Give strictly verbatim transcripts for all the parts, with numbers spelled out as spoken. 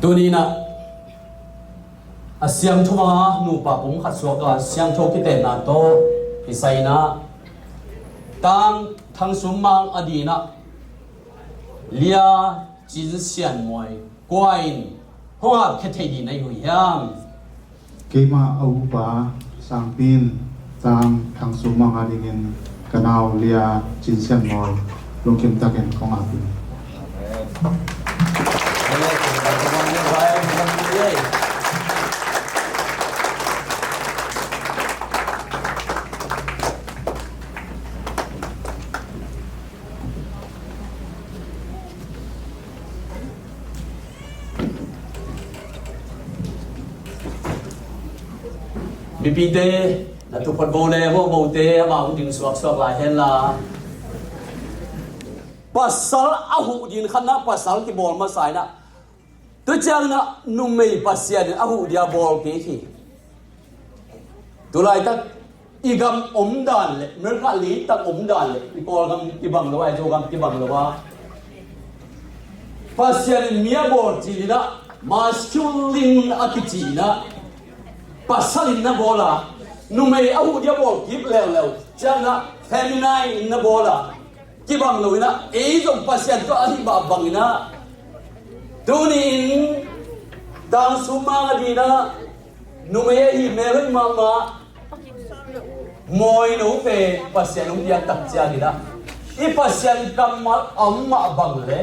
Tuni-in ah a siangtho a nupa pumkhat suak a siangtho kitenna tawh kisai-in ah Tang Thang Sum Mang a dingin ah Lia Cin Sian Mawi kua in hong ap khia thei ding na hi uh hiam? Keimah a upa sangpi in Tang Thang Sum Mang a dingin ka nau Lia Cin Sian Mawi lungkim takin kong ap hi. Mipite, na tuphot bo le mawhbote amah hong ding suaksuak lai hen la. Pasal a huh ding khat na pasal kibawl masa in ah, tu ciangin ah numei Pasian in a huh ding a bawl kik hi. Tulaitak i gam omdan le America leitang omdan le i Kawlgam kibang lo a, i Zogam kibang lo a, Pasian in mi a bawl cil in ah masculine a kici in ah pasal in na bawl a, numei a huh ding a bawl kik leuleu ciangin ah feminine in na bawl a, kibang lo in ah, ei zong Pasian tawh a hih mah bangin ah, tuni-in Tang Sum Mang a dingin ah numei a hi mel hoih mahmah Mawi no pen Pasian hong piak tak ciangin ah, i Pasian kammal a om mah bang le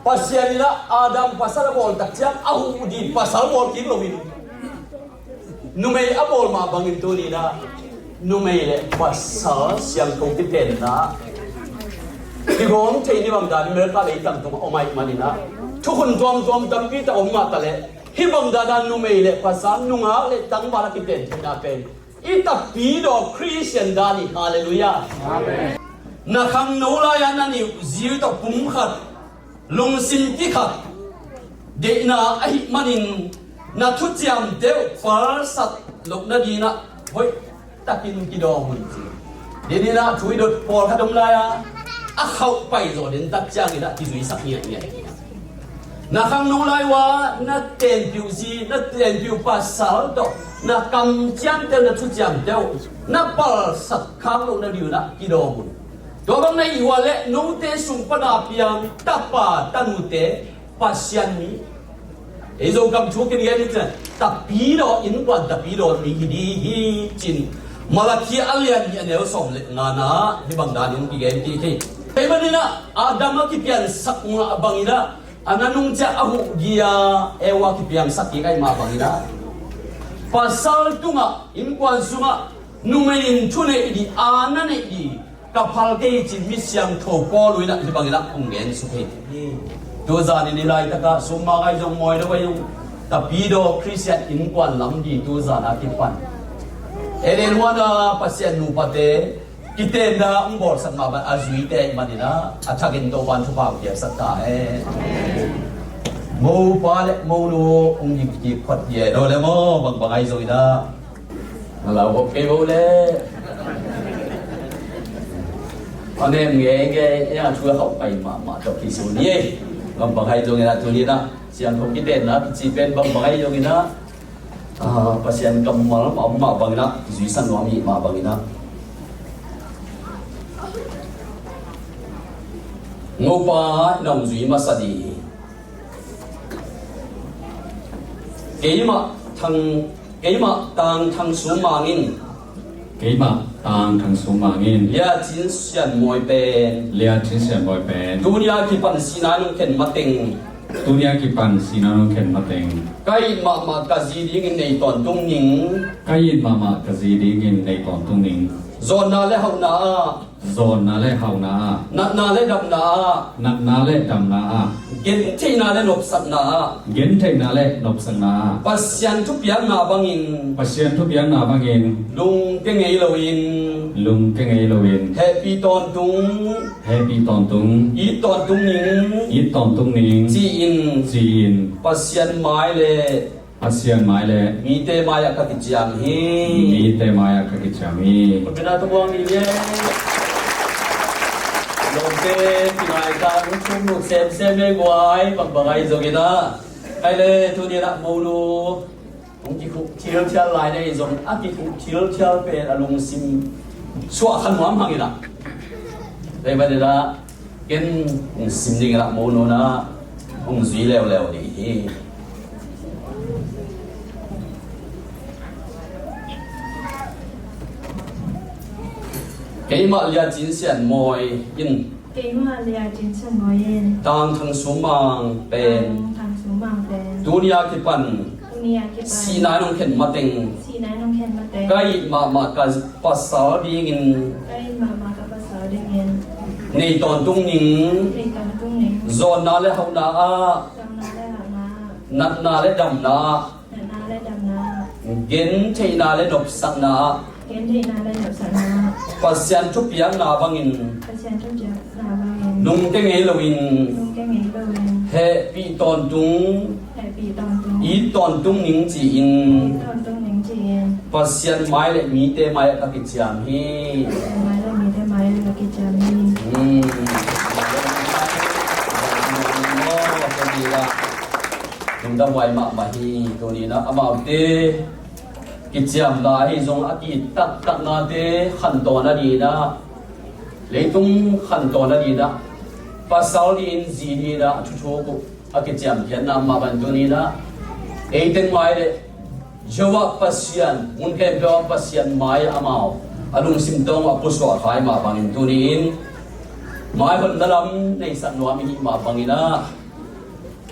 Pasian in ah Adam pasal a bawl tak ciang a huh ding pasal bawl kik lo in, numei a bawl mah bangin tuni-in ah numei le pasal siangtho kitenna kigawm thei ni bang dan America leitang tungah om ahih manin ah, thukhun tuamtuam tampi tak om mah ta leh, hih bang dan a numei le pasal, nungak le tangval a kiten theihna pen i tapidaw Khristian dan hi. Halleluiah. Amen. Na khangno lai-a na niuh zi tawh pumkhat lungsim kikhat deihna ahih manin, na thuciamte uh palsat loh nadingin ah hoih takin kidawm un ci. Denin ah thu i dot pawlkhat om lai-a, a khauh paizawh den tak ciangin ah kizuisak ngiatngiat. Na khangno lai uh a na tenpih uh zi, na tenpih uh pasal tawh na kamciamte uh, na thuciamte uh na palsat khak loh nadingin ah kidawm un. Tua bang na hih uh a leh note sung pan a piang tapa tanute Pasian mi, ei Zogam thu kin gen hi ci-in, tapidaw innkuan tapidaw mi hi ding hi ci-in, Malakhi a lian nih a neu sawm le ngana hih bang danin kigen kik hi. Ahih manin ah Adam a kipiansak mah bangin ah, a na nung ciang a huh ding a Eva kipiangsak kik ahih mah bangin ah, pasal tungah innkuan sungah numei in thuneih ding, a na neih ding ka phal kei hi ci-in mi siangtho Paul in ah hih bangin ah hong gensuk hi. Tu zanin i laitakah Sum Mang ahi zong, Mawi No ahi zong, tapidaw Khristian innkuan lam ding tu zan a kipan, Eden huan a Pasian nupate kitenna hong bawlsak mah bang a zuite ahih manin ah, a thakin Topa'n thupha hong piaksak ta hen. Mopa le monu hong ding kik phot hi e, no le maw, bangbang ahi zongin ah. Na lau kop kei bo le. A nem ngeingei, ei a thu a khauh pai mahmah tawh kisu ni ei. Bangbang ahi zongin ah tuni-in ah siangtho kitenna kici pen bangbang ahi zongin ah, ah, Pasian kammal a om mah bangin ah, kizuisak nuam i hih mah bangin ah, Mopa in hong zui masa ding hi. Keimah Thang, keimah Tang Thang Sum Mang in. Keimah Tang Thang Sum Mang in. Lia Cin Sian Mawi pen. Lia Cin Sian Mawi pen. Tuni a kipan sihna nong khen mateng. Tuni a kipan sihna nong khen mateng. Ka it mahmah ka zi dingin nei tawntung ning. Ka it mahmah ka zi dingin nei tawntung ning. Zawnna le hauhna ah. Zawnna le hauhna ah. Natna le damna ah. Natna le damna ah. Gentheihna le nopsakna ah. Gentheihna le nopsakna ah. Pasian thupiakna bangin. Pasian thupiakna bangin. Lungke ngei loin. Lungke ngei loin. Hehpih tawntung. Hehpih tawntung. It tawntung ning. It tawntung ning. Ci-in. Ci-in. Pasian mai le Pasian mai le mite mai-ah ka kiciam hi. Mite mai-ah ka kiciam hi. Khutbetna tungah ni le. Kinai tang thum nu semsem e guai, bangbang ahi zongin ah. Hai le, tuni-in ah monu hong kikhuh thilthial lai na hi zong, a kikhuh thilthial pen a lungsim suah kha nuam hang in ah. Tua ahih manin ah ken hong sim ding in ah monu in ah hong zui leuleu ding hi. Keimah Lia Cin Sian Mawi in. Keimah Lia Cin Sian Mawi in. Tang Thang Sum Mang pen. Tang Thang Sum Mang pen. Tuni a kipan. Tuni a kipan. Sihna in hong khen mateng. Sihna in hong khen mateng. Ka it mahmah ka pasal dingin. Ka it mahmah ka pasal dingin. Nei tawntung ning. Nei tawntung ning. Zawnna le hauhna ah. Zawnna le hauhna ah. Natna le damna ah. Natna le damna ah. Gentheihna le nopsakna ah. Gentheihna le nopsakna ah. Pasian thupiakna bangin. Pasian thupiakna bangin. Nungte ngei loin. Nungte ngei loin. Hehpih tawntung. Hehpih tawntung. It tawntung ning ci-in. It tawntung ning ci-in. Pasian mai le mite mai ah ka kiciam hi. Pasian mai le mite mai ah ka kiciam hi. Hmm. Lungdam huai mahmah hi. Tuni-in ah amaute kiciamna ahi zong a ki-it taktaknate khantawn a ding in ah, leitung khantawn a ding in ah, pasal dingin zi ding in ah a thuthuk uh a kiciamkhiatna mah bang tuni-in ah, ei teng mai le Jehovah Pasian, mun khempeuh a Pasian mai ah amau a lungsim tawng a pusuah kha ahih mah bangin tuni-in maihotna lam neisak nuam i hih mah bangin ah,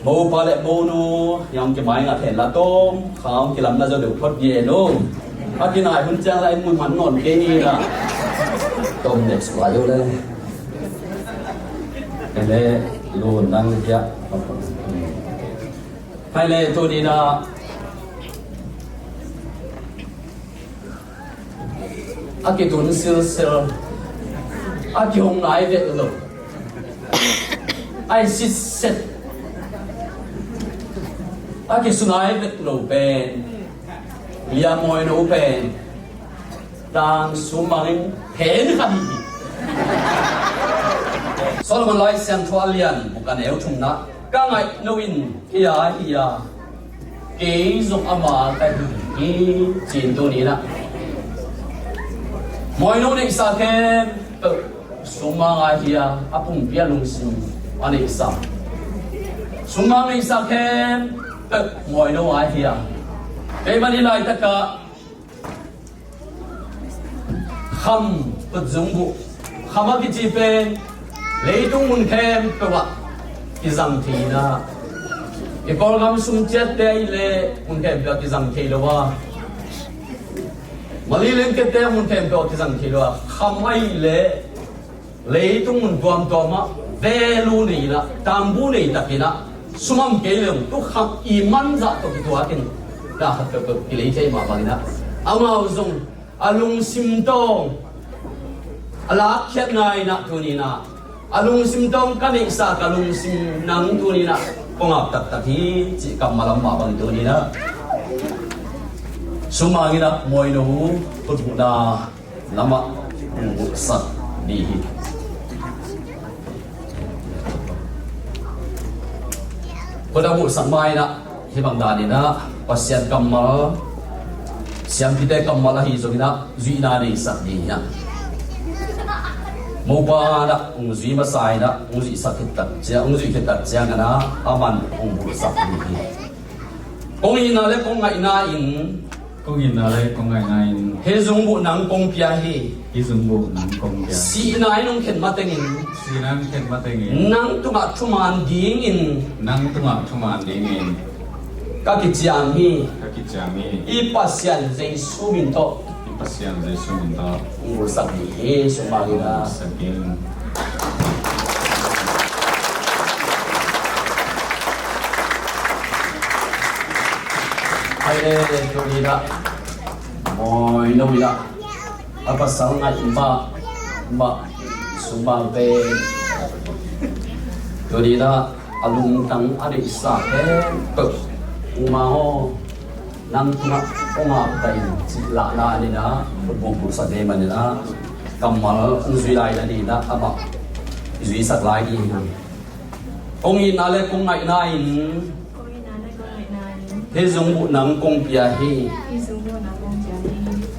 mopa le monu, hong kimai ngat hen la tawm, kha hong kilamna zaw deuh phot gen o. A kinai hun ciang la in mun man nawn kei ni la. Tawm dek suk lai o le. Ele, lun nang le kia. Hai le, tuni-in ah a kitun silsil, a kihong nai vet lo, a i sitset, a kisu nai vet lo pen Lia Mawi No pen Tang Sum Mang in phen kha hi hi. Solomon Lai Siangtho a lian buk a neu thumna, ka ngaih no in hia hia, kei zong ama ka hi hi, ci-in tuni-in ah Mawi No neihsa khempeuh Sum Mang a hia, a pumpi a lungsim a neihsa. Sum Mang neihsa khempeuh Mawi No a hia. Keimah nih laitakah Kham, Kutzungbuh. Kham a kici pen leitung mun khempeuh ah kizang thei in ah, i Kawlgam sung ciatte ahih leh mun khempeuh ah kizang thei lo a, Malay lengkette mun khempeuh ah kizang thei lo a, kham ahih leh leitung mun tuamtuam ah value nei in ah, tambu nei takin ah, sum om kei leh zong tu kham i man zah tawh kituakin dah khat peuhpeuh kilei thei mah bangin ah, amau zong a lungsim tawh a lakkhiatna in ah tuni-in ah, a lungsim tawh ka neihsa ka lungsim nang tuni-in ah kong ap taktak hi cih kammal om mah bangin tuni-in ah Sum Mang in ah Mawi No khutbulhna lamah hong bulhsak ding hi. Khut a bulhsak ma-in ah hih bang danin ah Pasian kammal, siampite kammal ahi zongin ah zuihna neisak ding hi. Mopa in ah hong zui masa in ah hong zuihsak khit tak ciang, hong zuih khit tak ciangin ah aman hong bulhsak ding hi. Kong itna le kong ngaihna in. Kong itna le kong ngaihna in. Hih zungbuh nang kong pia hi. Hih zungbuh nang kong pia hi. Sihna in hong khen matengin. Sihna in hong khen matengin. Nang tungah thuman dingin. Nang tungah thuman dingin. Ka kiciam hi. Ka kiciam hi. I Pasian Jesu min tawh. I Pasian Jesu min tawh. Hong bulhsak ding hi, Sum Mang in ah. Hong bulhsak ding. Hai le, tuni-in ah Mawi No in ah a pasal ngaih mahmah Sum Mang pen tuni-in ah a lungtang a neihsa khempeuh, Sum Mang aw, nang tungah kong ap ta ing cih lahna in ah, bulhsak ding manin ah, kammal hong zui lai na ding in ah amah I zuisak lai ding hi hang. Kong itna le kong ngaihna in, kong itna le kong ngaihna in, hih zungbuh nang kong pia hi. Hih zungbuh nang kong pia hi.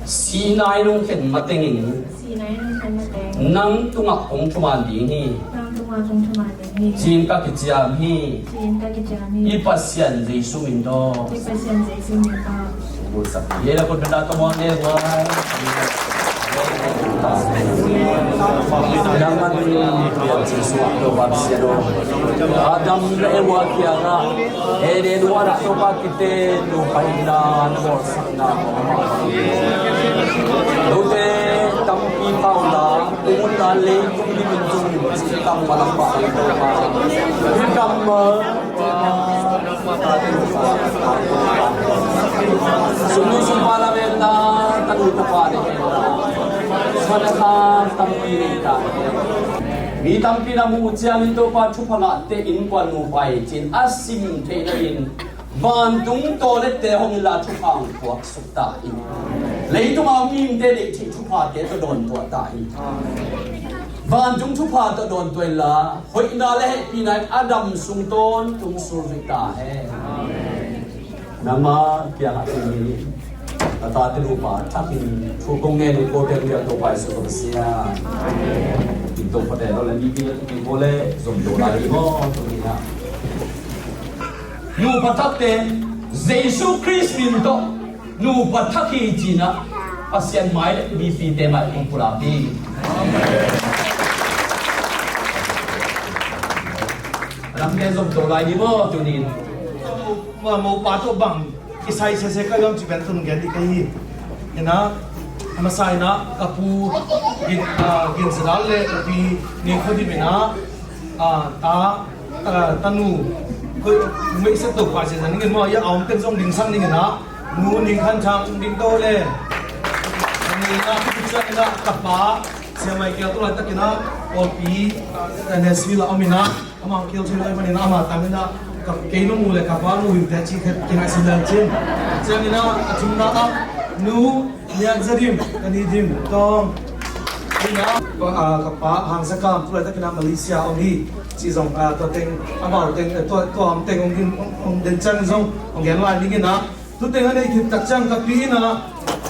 Sihna in hong khen matengin, sihna in hong khen matengin, nang tungah kong thuman ding hi. Nang tungah kong thuman ding hi, ci-in ka kiciam hi. Ci-in ka kiciam hi. I Pasian Jesu min tawh. I Pasian Jesu min tawh. Hi la, kut benda tawh muang ne buai. Nangman piang Jesu tawh ban sia do. Adam le Eva kiangah Eden huan ah Topa kite nupaina na bawlsakna. Note tampi pau la, unla leitung dingin zong cih tam malam pah. Hi tam ma. Sumnu sumpa lametna, tanu tapa lametna, sumna kha tampi nei ta. Mi tampi na muh ciangin Topa thupha ngahte innkuan nupa hi ci-in a sim theihna in vantung tawlette hong inla thupha hong puaksuk ta in. Leitung a mihingte deih theih thuphate tawh dawntuah ta in. Vantung thupha tawh dawntuah inla hoihna le hehpihna in a dam sung tawntung sulzui ta hen. Nangmah kiangah tuni a tate nupa thakin thu kong ngen uh kote lian Topa Jesu ka Pasian. Kin Topa te lo le mi pi le tu pi ko le zom to lai mo tuni na. Nupa thakte Jesu Khrist min tawh nupa thak hi ci-in ah Pasian mai le mipite mai kong pulak hi. Lamte zom to lai ni maw tuni in. Mo, mopa tawh bang kisai sese ka yawm ci pen tun gen dih ka hi. Ina a masa ina ka pu Gin, ah, Gin Sedal le ka pi Ning Kho Dim ina, ah, ta, ah, tanu, ko, mei se to pa se zan ngin mo, ya aum ten zong ding sang ding ina, nu Ning Khan Thang ding to le. Ni na, pi sa ina, ka pa, Sia Mai Kial tu lai tak ina, Paul pi, ah, Nashville a om ina, ama kial thil lai man ina, ama tang ina, ka kei nu mu le, ka pa nu him te chi khet, ki ngai sin le chin. Sia ina, a thum na a, nu, Nian Za Dim, ka ni Dim Tawng. Ina, ka, ah, ka pa Hang Za Kam, tu lai tak ina Malaysia om hi. Ci zong, ah, tua teng, amau teng, eh, tua, tua om teng ong din, ong, ong den ciang zong, ong gen lai ning ina. Tu teng a nei khit tak ciang ka pi ina,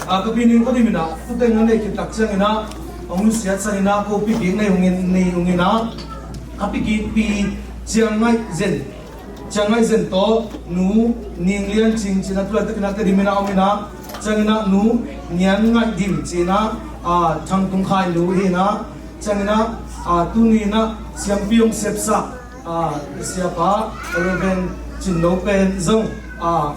ah, ka pi Ning Kho Dim ina, tu teng a nei khit tak ciang ina, ong nusiat san ina, ko pi kik nei ong in, nei ong ina. Ka pi kik pi Ciang Ngaih Zen. Ciang Ngaih Zen tawh nu Ning Lian Cing ci-in ah tu laitak in ah Tedim in ah om in ah, ciangin ah nu Nian Ngaih Dim ci-in ah, ah, Thang Tung Khai nu hi in ah, ciangin ah, ah, tuni in ah siampi hong sepsak, ah, siapa Reverend Cin No pen zong, ah,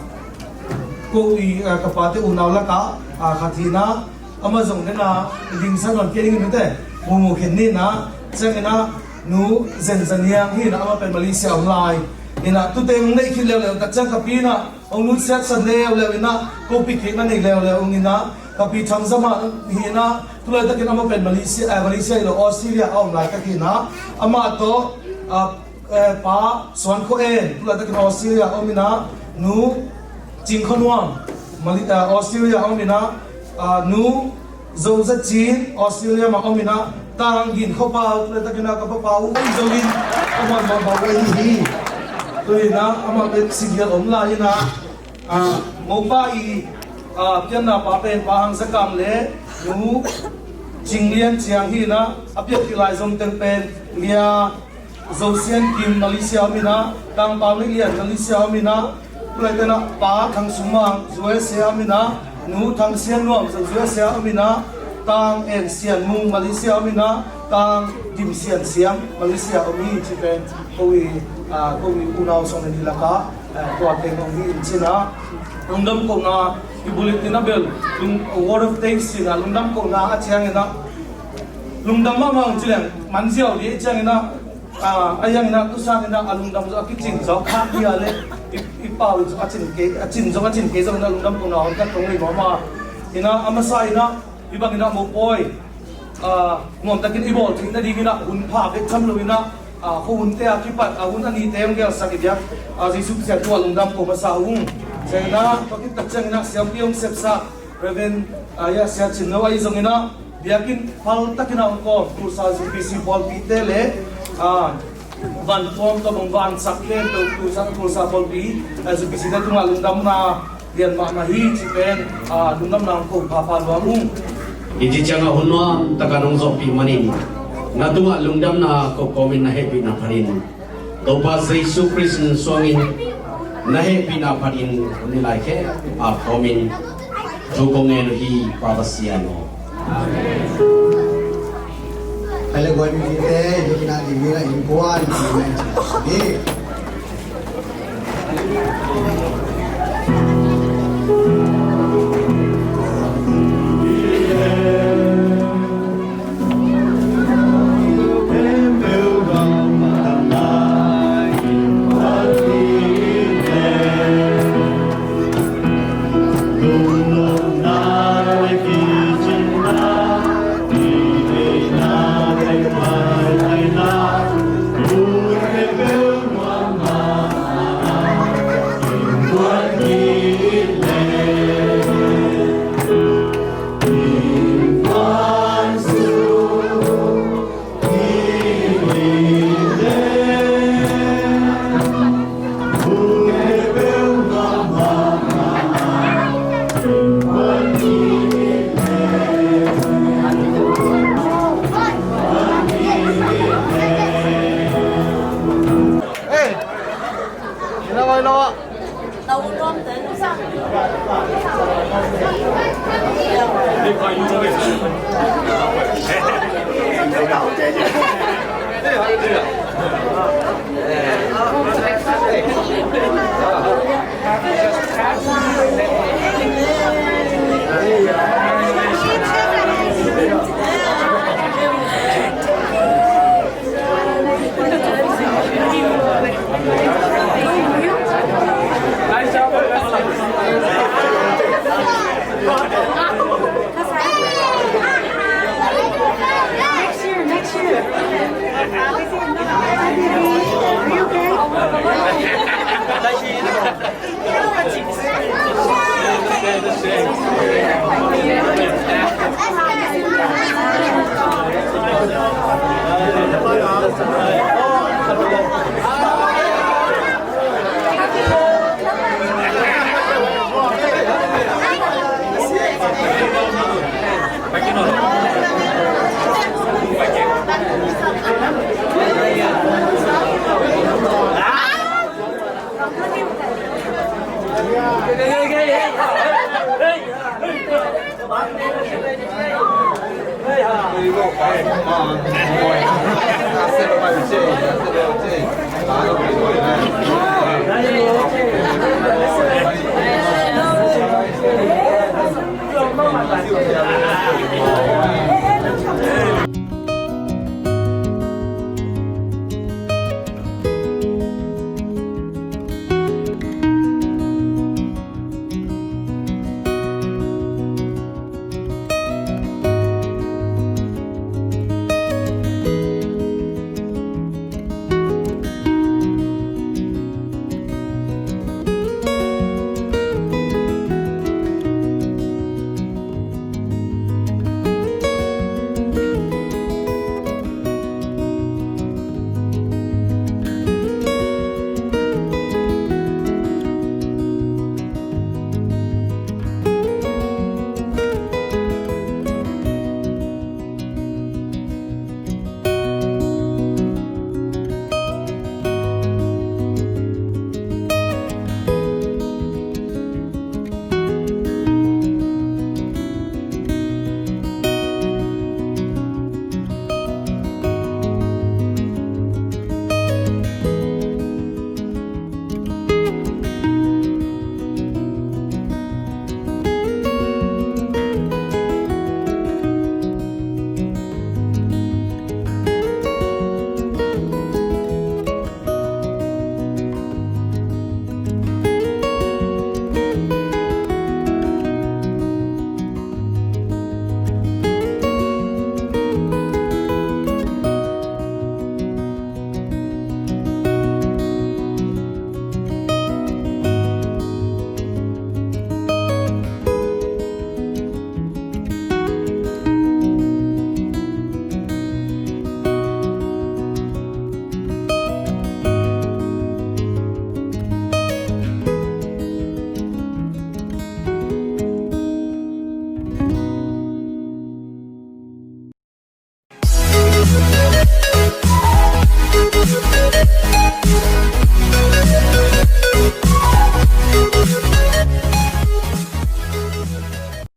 ko i, ah, ka pate unau lakah, ah, khat hi in ah, amah zong nena dingsa nawn kei ding in mite mumu khin ni in ah, ciangin ah nu Zen Za Niang hi in ah, amah pen Malaysia om lai in ah, tute hong neih khit leuleu tak ciang ka pi in ah hong nutsiatsak leuleu in ah, ko pi kik na nei leuleu hong in ah, ka pi Thang Za Mah hi in ah, tu laitakin amah pen Malaysia, eh, Malaysia hi lo, Australia a om laitak hi in ah, amah tawh, ah, eh, pa Suan Khua En, tu laitakin Australia a om in ah, nu Cing Khua Nuam, Mali-, eh, Australia a om in ah, ah, nu Zo Za Cin, Australia mah om in ah, Tang Gin Khua Pau, tu laitakin ah ka papa uh, ai Zo in, amah mah bau ahi hi. Tu in ah, amah pen sigial om lai in ah, ah, mopa i, ah, pianna pa pen Pa Hang Za Kam le nu Cing Lian Ciang hi in ah, a piak kik lai zom teng pen Lia Zo Sian Kim Malaysia om in ah, Tang Pau Lik Lian Malaysia om in ah, tu laitakin ah Pa Thang Sum Mang U S A om in ah, nu Thang Sian Nuam Zo U S A om in ah, Tang En Sian Mung Malaysia om in ah, Tang Dim Sian Siam Malaysia om hi ci pen ko i, ah, ko i unau song in hi lakah, ah, tua teng om hi in ci in ah, lungdam kohna i bulletin a bel, lung, Word of Thanks ci in ah, lungdam kohna a ciangin ah, lungdam mahmah hong ci leng man ziau dih ciangin ah, ah, a hiangin ah, tu sangin ah, a lungdam zong a kicin zong khak hi a le, i, i pau in zong a cin kei, a cin zong a cin kei zong in ah, lungdam kohna hong kat kong lei mahmah. In ah, a masa in ah, hih bangin ah mopawi, ah, nuamtakin i bawl theih nadingin ah hun pha bek tham loin ah, ah, khuahunte a kipat, ah, hun a nite hong gelsak i biak, ah, Jesu Khazih tungah lungdam ko masa ung. Ciangin ah, tua khit tak ciangin ah siampi hong sepsak Reverend, ah, Sia Cin No ahi zongin ah, biakinn phal takin ah hong kawm Tulsa U P C pawlpite le, Ah, van tuam tawh bang vansak khempeuh tu sang tulsa pawlpi, eh, ZPCT tungah lungdamna lian mah na hi ci pen, ah, lungdamna hong ko phapha nuam ung. Hih ci ciangah hun nuam takin hong zawhpih manin na tungah lungdamna ko kawmin na hehpihna phatin Topa Jesu Khrist min suangin na hehpihna phatin hun i lai khempeuh kawmin thu kong ngen uh hi, Pa Pasian aw. Amen. Hei le guai mite, hih kinah ding ding a innkuan, amen. Next year, next year. Are you okay?